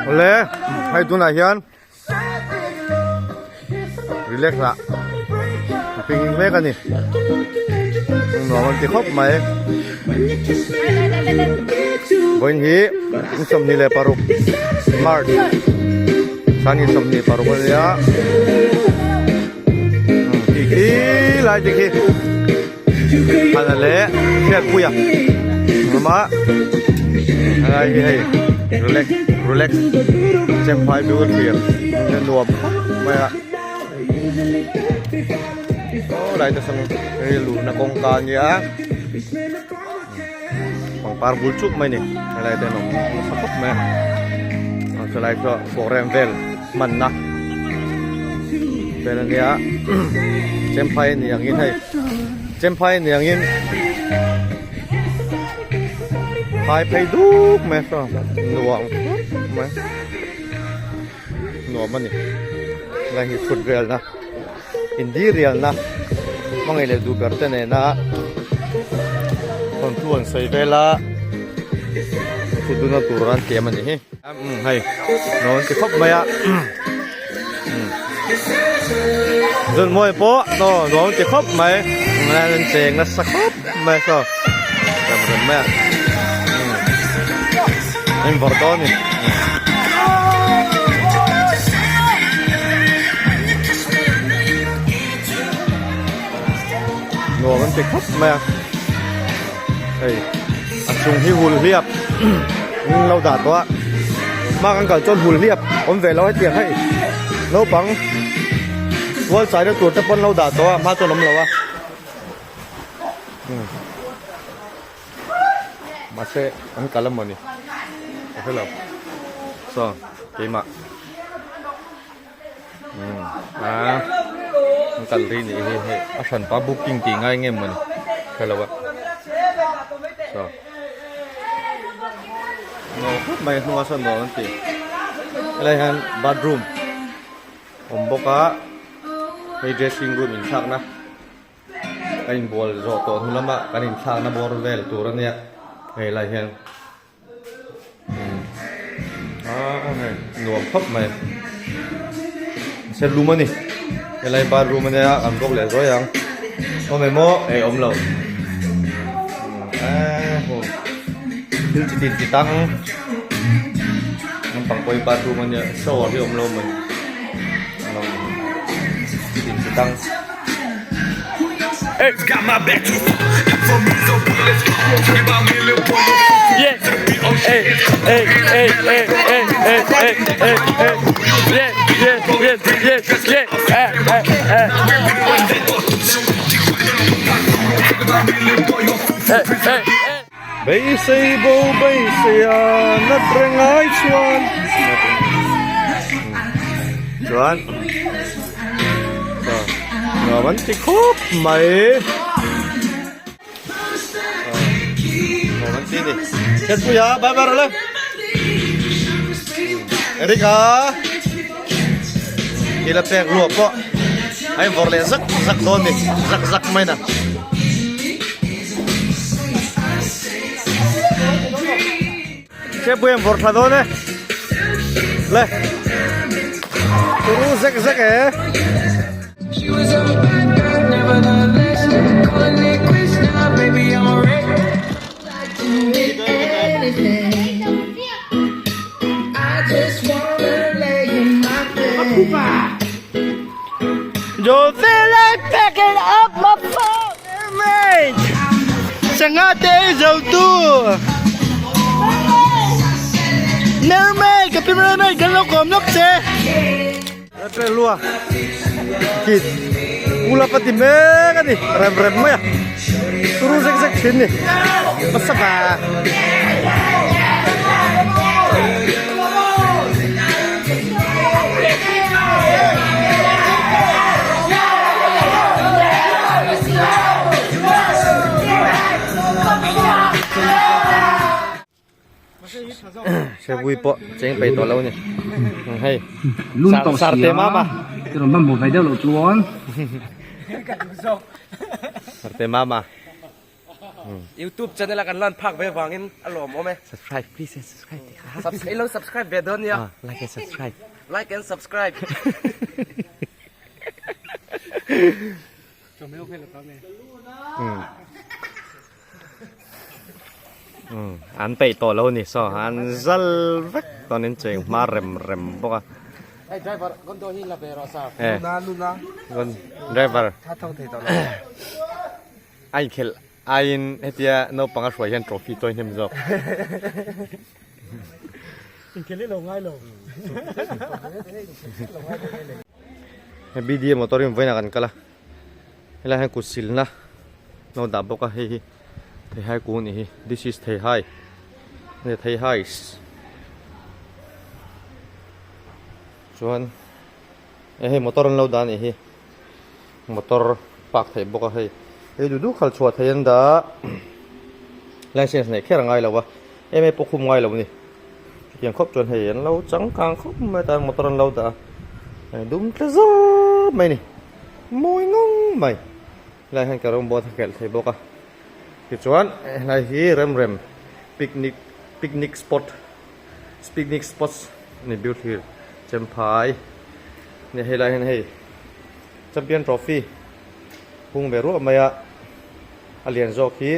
Awle hei tunah hian relax ah ping mek a ni nuam an ti khawp mai vawiin hi ni 26 march sangni 26 a nia khi khi lai te khi Hana leh Hriatpuia awm a helai hi hei relax relax Champhai bill thlir a nuam khawp mai a aw lai te sawn hei luhna kawngka a nia pangpar bul chuk mai a ni helai te an awm nasa khawp mai a chulai chu program vel hmanna vel a nia Champhai a ni angin hei Champhai a ni angin phai phei duk mai a saw nuam khawp mai nuam a ni helai hi thut velna indirialna hmangaih leh duh ber te nena thawnthu an sawi vel a thut duna tur an tiam a ni hi umm hei nuam an ti khawp mai a zun mawi pawh aw nuam an ti khawp mai an cheng nasa khawp mai saw rem rem mai a umm an vawrh dawn a ni. Nuam an ti khawp mai a hei a chung hi hul hliap in lo dah tawh a hma kan kal chuan hul hliap awm ve lo hetiang hei naupang tual chai na tur te pawn lo dah tawh a hma chuan awm lo a mahse an kal a mawni ka hre lo saw keimah. Umm a an kal rih nih hi hei a hranpa booking tih ngai nge mawni hrelo a saw nuam khawp mai hnungah sawn nuam an ti helai hian bathroom awm bawk a hei dressing room inthlakna a inbual zawh tawh hnu lama kan inthlakna bawr vel tur ania hei lai hian. Nuam khawp mai se lum a ni helai bathroom a nia an bawk leh zuai ang awm em aw eh awm lo thil chi tin chi tang naupang pawhin bathroom a nia shower hi awm lo mai chi tin chi tang. Beisei bo beisei a nat reng ai chuan chuan nuam an ti khawp mai nuam an ti ni Hriatpuia bye bye rawh le Eric-a thil a pek luah pawh a invawrh leh zak zak dawn ni zak zak mai na. Hriatpuia invawrh thla dawn e le turu zek zek e. Don't feel like packing up my phone mate Sanga te zo tu Mermaid ka pi mermaid kan lo kom lok che Tre lua Kit Ula pati mek ani rem rem mai a Turu zek zek thin ni Masaka Sevui pawh cheng peih tawh lo a ni hei sar te mama sar te mama. Youtube channel a kan lan phak ve vangin a lawmawm e. Subscribe please and subscribe tih kha. Subscribe ilo subscribe ve dawn nia. Like and subscribe. Like and subscribe. An peih tawh lo ni saw an zal vek chuan in cheng hma rem rem bawk a. Hei driver Gondo hi la ve rawh sa. Luna luna. Driver. A inkhelh aiin hetia naupang a hruai hian trophy chawi hnem zawk. Inkhelh hi lo ngai lo. Hei BDA motor hi vawiinah kan kal a. Helai hian kut silna no dah bawk a hei hi theihai kung anih hi this is theihai nge theihais chuan eh hei motor an lo dah anih hi motor park theih bawk a hei hei duh duh khalh chhuah theih an dah license neih kher a ngai lo a em em pawh khum ngai lo a ni chutiang khawp chuan hei an lo changkang khawp mai a tan motor an lo dah a hei dum tle zawp mai a ni. Mawi ngang mai helai hian ka rawng board a kelh thei bawk a tichuan helai hi remrem picnic picnic spot picnic spots a ni biuthlir chemphai nia helai hian hei champion trophy hung ve ruah mai a a lian zawk hi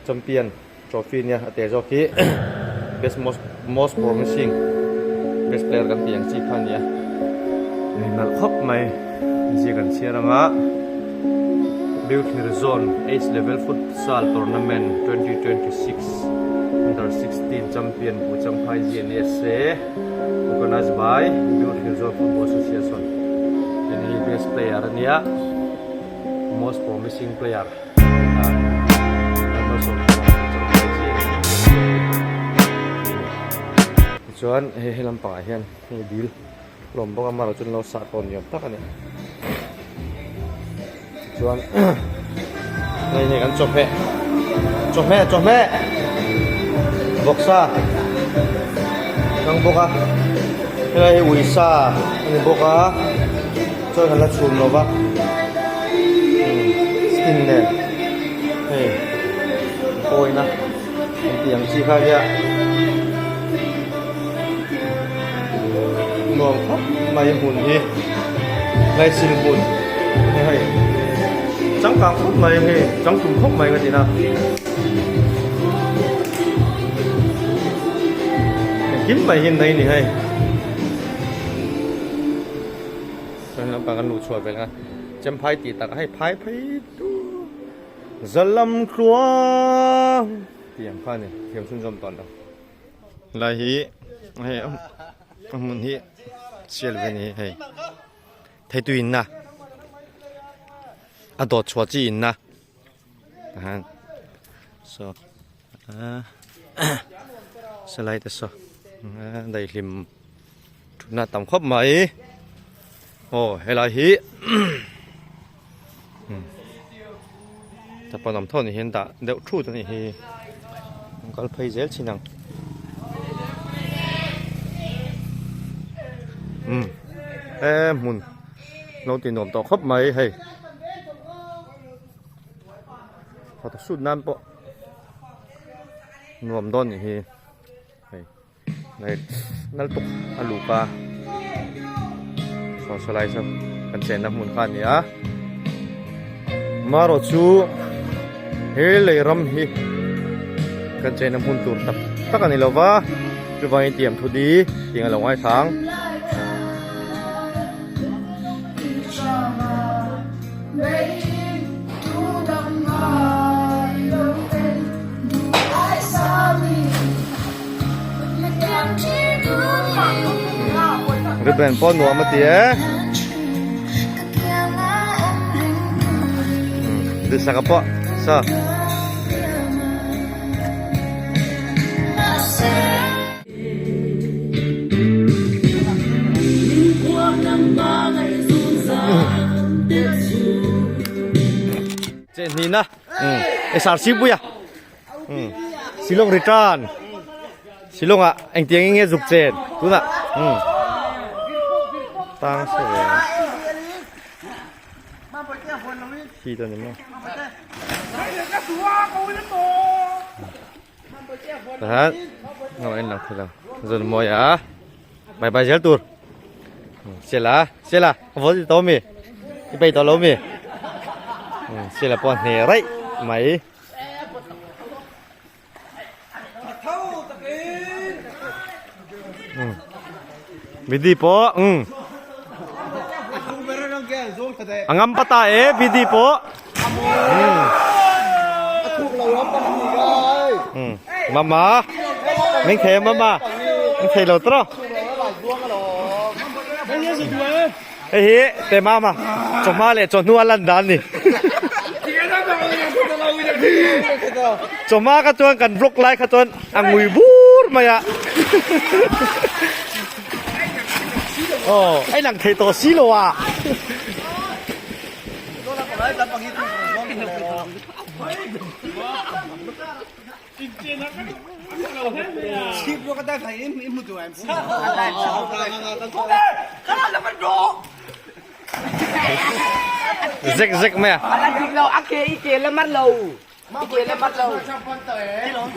champion trophy nia a te zawk hi best most most promising best player kan tih ang chi kha a ni a hei nalh khawp mai zia kan chhiar ang a Beuthlir zone H level futsal tournament 2026 under 16 champion Buchamphai GNSA organized by Beuthlir zone football association tin hi best player a nia most promising player. Tichuan hei he lampangah hian hei dil lawm bawk a amaherawh chu an lo sah tawn ni awm tak a ni tichuan hei hei kan chawhmeh chawhmeh chawhmeh vawksa hmang bawk a helai hi uisa a ni bawk a. Chuan kan la chhum lo va sting nen hei pawina an tih ang chi kha nia nuam khawp mai hmun hi ngaihsil hmun hei hei changkang khawp mai hei changtum khawp mai ka ti na engkim mai hi an nei a ni hei. Chuan lampang kan luh chhuah vel a chemphai tih tak a hei phai phei tur zalam tluang tih ang kha a ni thiam chhunzawm tawn lo helai hi hei a hmun hi sial ve a ni hei theitui inna a dawt chhuah chi inna tahan saw salai te saw daihlim. Thutna tam khawp mai aw helai hi chappal awm thaw ni hian dah deuh thut a nih hi an kal phei zel thin ang umm he hmun lo ti nuam tawh khawp mai hei photo shoot nan pawh nuam dawn nih hi hei. Nal tuk a luk a saw sawlai saw kan chenna hmun kha a ni a marawh chu he lei ram hi kan chenna hmun tur tak tak a ni lo va chuvangin tiam thu di tih a lo ngaithlang. Ribbon pawh nuam a ti e Duhsaka pawh saw. Che hnihna SRC puia Shillong return Shillong ah engtiang in nge zuk chen tunah tang se ve khi ta ni maw. Tahan no en lang thei lo zun mawi a bye bye zel tur sela sela ka vawl ti tawh mi i bei tawh lo mi sela pawh a hne raih mai. Bidi pawh umm a ngam pata e bidi pawh umm mama min thei a mama min thei lo tawh Hei hi te mama chawhma leh chawhnu a lan dan ni. Chawhma kha chuan kan vlog lai kha chuan a ngui bur mai a. Aw a inang thei tawh si lo a. Zek zek mai a.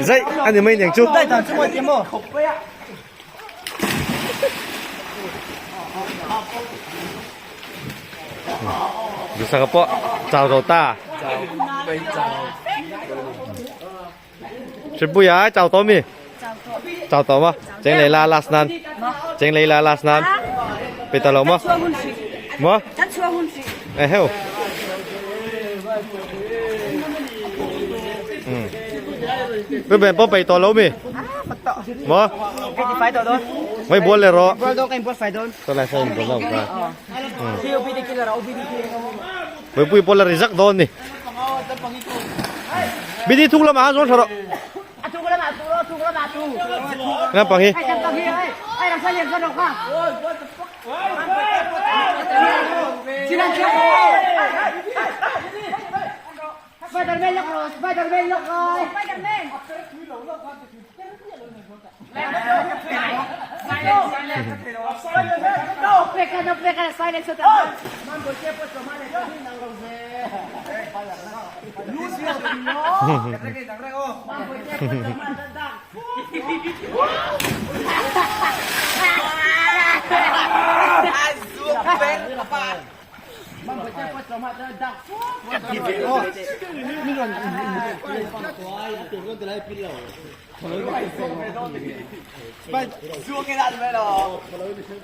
Zai ani mai niang chu. Duhsaka pawh chau zo ta. Hripuia chau tawh mi? Chau tawh maw? Cheng lei la last nan. Cheng lei la last nan. Pe ta lo maw? Maw? Eh heu. Cái bên pawh peih tawh lo mi? Maw? Mai bual le rawh. Tawh lai sawn bual lo ka. Mipui pawh la ri zak dawn ni. Bidi thuk lamah khan zawn tha rawh. Nampang hi.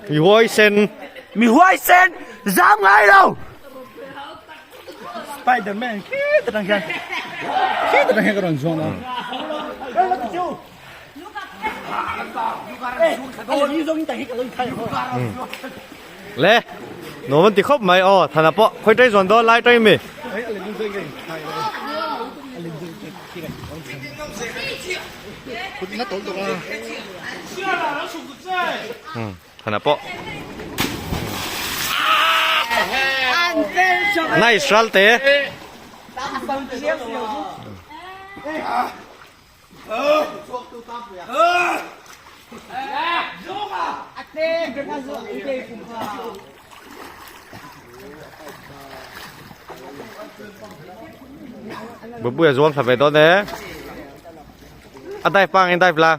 Mi huai sen. Mi huai sen zam ngai lo. Spiderman khi ta tang hian khi ta tang hian ka rawn zuang a. Le nuam an ti khawp mai aw thana pawh khawi ṭai zawn dawn lai ṭai mi. Thana pawh nice ral te. Bui a zuam thla ve dawn e. A dive pang in dive la.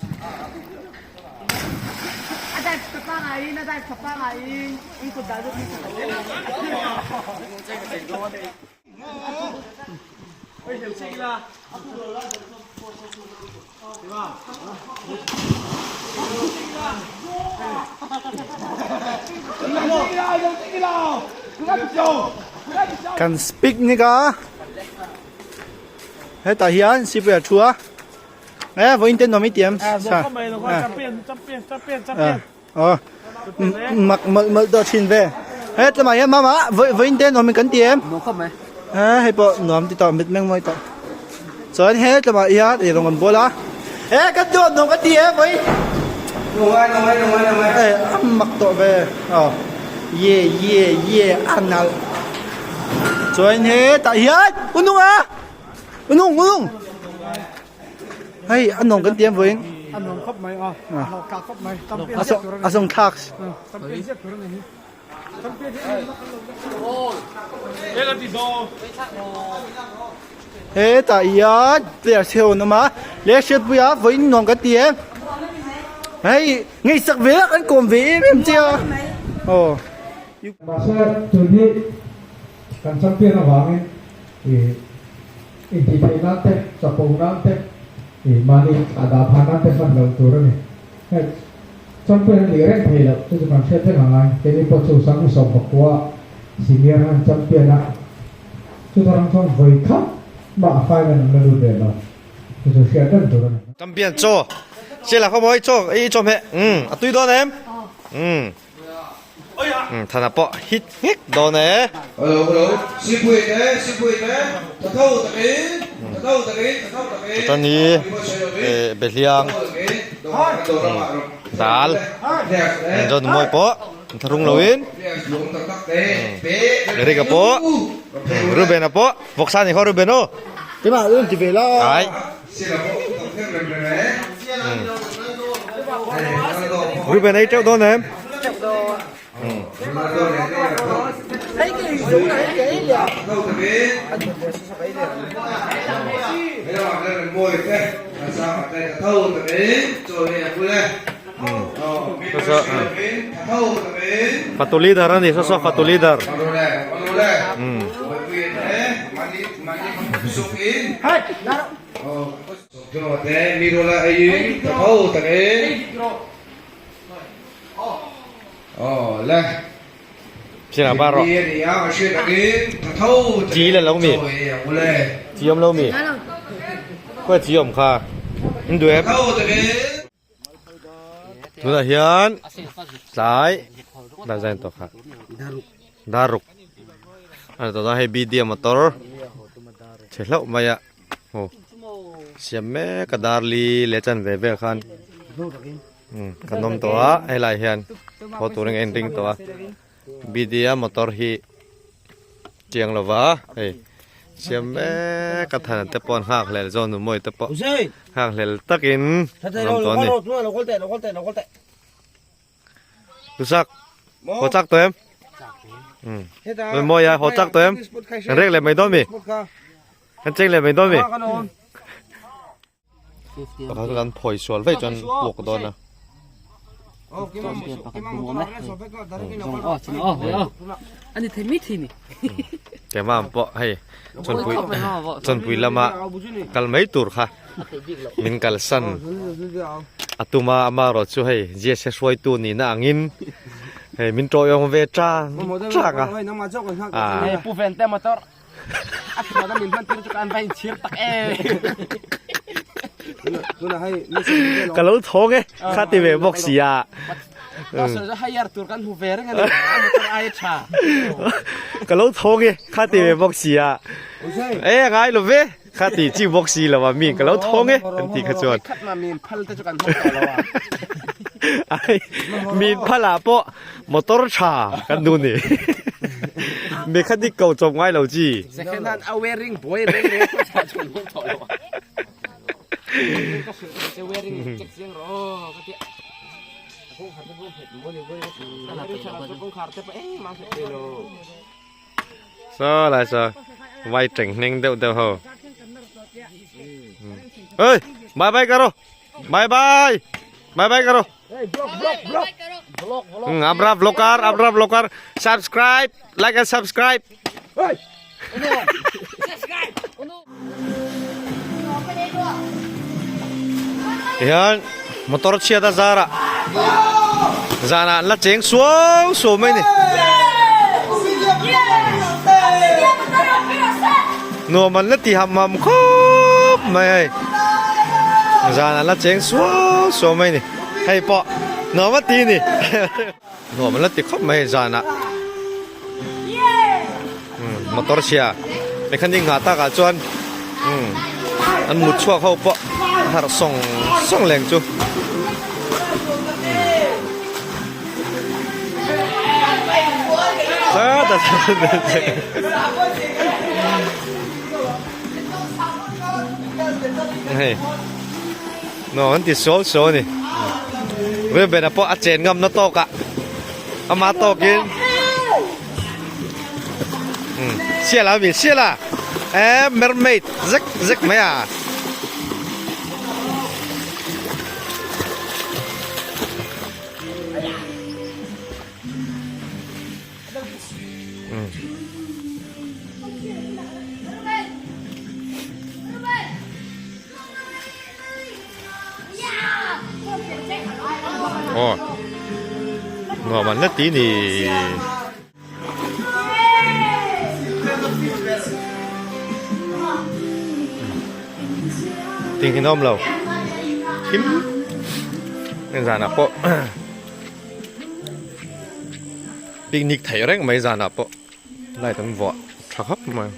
Kan picnic a hetah hian sipai a thu a e vawiin te nuam i ti em Aw mak mawlh mawlh deuh thin ve. He tlem ah hian mama vawiin te nuam in kan ti em? Nuam khawp mai. He hei pawh nuam ti tawh mit meng mawi tawh. Chuan he tlem ah hian ei rawng an bawl a. He kan duh nuam kan ti em vawi? Nuam nuam nuam nuam. E a mak tawh ve. Aw ye ye ye a nalh. Chuan he tah hian unung a unung unung. Hei a nuam kan ti em vawiin. A nuam khawp mai a, a hlawh tlak khawp mai. Champion A ziak tur a ni. a zawng thlak. Champion ziak tur a ni hi. Champion hi a nuam Eng a ti dawn? Hetah hian players hi a rawn awm a, leh hriatpuia vawiin nuam kan ti em? Hei ngaihsak ve a kan kawm ve em em che a aw. Mahse tun hi kan champion avangin ih intihtheih nan te, chapo nan te, ih mahni a dah phah nan te hman loh tur a ni. Hei champion a nih reng thei loh chu chu kan hriat reng a ngai. Keini pawh chu 2019 senior han champion a. Chuta rang chuan vawi khat mah a final an la lut ve lo. Chu chu hriat reng tur a ni. Champion chaw che la khawmawi chaw ei chaw hmeh umm a tui dawn em umm umm thana pawh hit nghek dawn e. Hello hello Sipui te Sipui te tha tho takin tha tho takin tha tho takin Chutan hi behliang dal Zonumawi pawh tharung loin Eric-a pawh Ruben-a pawh vawksa ni khaw Ruben aw Keimah a rawn ti ve la. Ai. Ruben ei teuh dawn em? Fatu leader a ni saw saw fatu leader. China ba rawh. Chi le lo mi. Chi awm lo mi. Khawi chi awm kha. In duh em? Tunah hian tlai dar zai an tawk kha. Daruk. Ani tawh hei BD motor chhe hlauh mai a. Aw siam mek a dar li leh chan ve vel khan kan awm tawh a helai hian haw turin a inring tawh a BD-a motor hi chiang lo va hei siam mek a than te pawh an nghak hlel zawn nu mawi te pawh nghak hlel takin an awm tawh a ni. Tusak haw chak tawh em? Umm mawi a haw chak tawh em? Kan rek leh mai dawn mi? Kan cheng leh mai dawn mi? Pakhat chu kan phawi sual vaih chuan puak dawn a. Keimah ang pawh hei chawnpui chawnpui lama kal mai tur kha min kalsan a tum a amaherawh chu hei GSA hruaitu nihna angin hei min tawihawm ve chang chang a. A thuan a min hman tir chu ka an va inchhir tak e. Ka lo thawng e, kha ti ve bawk si a. Hire tur kan hmu ve reng a ni, a motor ai a tha. Ka lo thawng e, kha ti ve bawk si a. E a ngai lo ve, kha ti chi bawk si lo a mi ka lo thawng e an ti kha chuan. Khat mah min phal te chu kan hmang tawh lo a. Ai, min phal ah pawh Motor tha kan duh ni. Mechanic ko chawp ngai lo chi. Second hand a wearing boy reng reng pawh chah chhun hmang tawh lo a. Ka hrilh ka che wearing check chiang rawh aw ka tia. Kawngkhar te pawh nghet wearing tha lo chu kawngkhar te pawh engmah nghet thei lo. Saw lai saw vai teng hneng deuh deuh ho. Oi bye bye karo. Bye bye. Bye bye karo. Amra vlogger, Amra vlogger, subscribe, like and subscribe. Hian motor chhiat a zar ah zanah an la cheng suau suau mai a ni. Nuam an la ti ham ham khawp mai hei. Zan an la cheng suau suau mai a ni. Hei pawh nuam a ti a ni. Nuam an la ti khawp mai zanah. Motor chhia mechanic nghah takah chuan an mut chhuak ho pawh a harh sawng sawng leng chu. Hei no an ti suau suau a ni Reuben-a pawh a chen ngam na tawk ah ama tawkin siala mi siala. E mermaid zek zek mai a. Aw nuam an la ti ni. Ting hi nawm lo thim zanah pawh picnic theih reng mai zanah pawh light an vuah tha khawp mai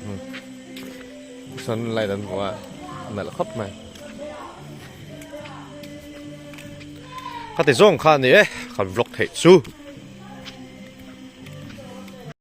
sawn light an vuah a nalh khawp mai ka ti zawng kha a ni e kan vlog theih chu.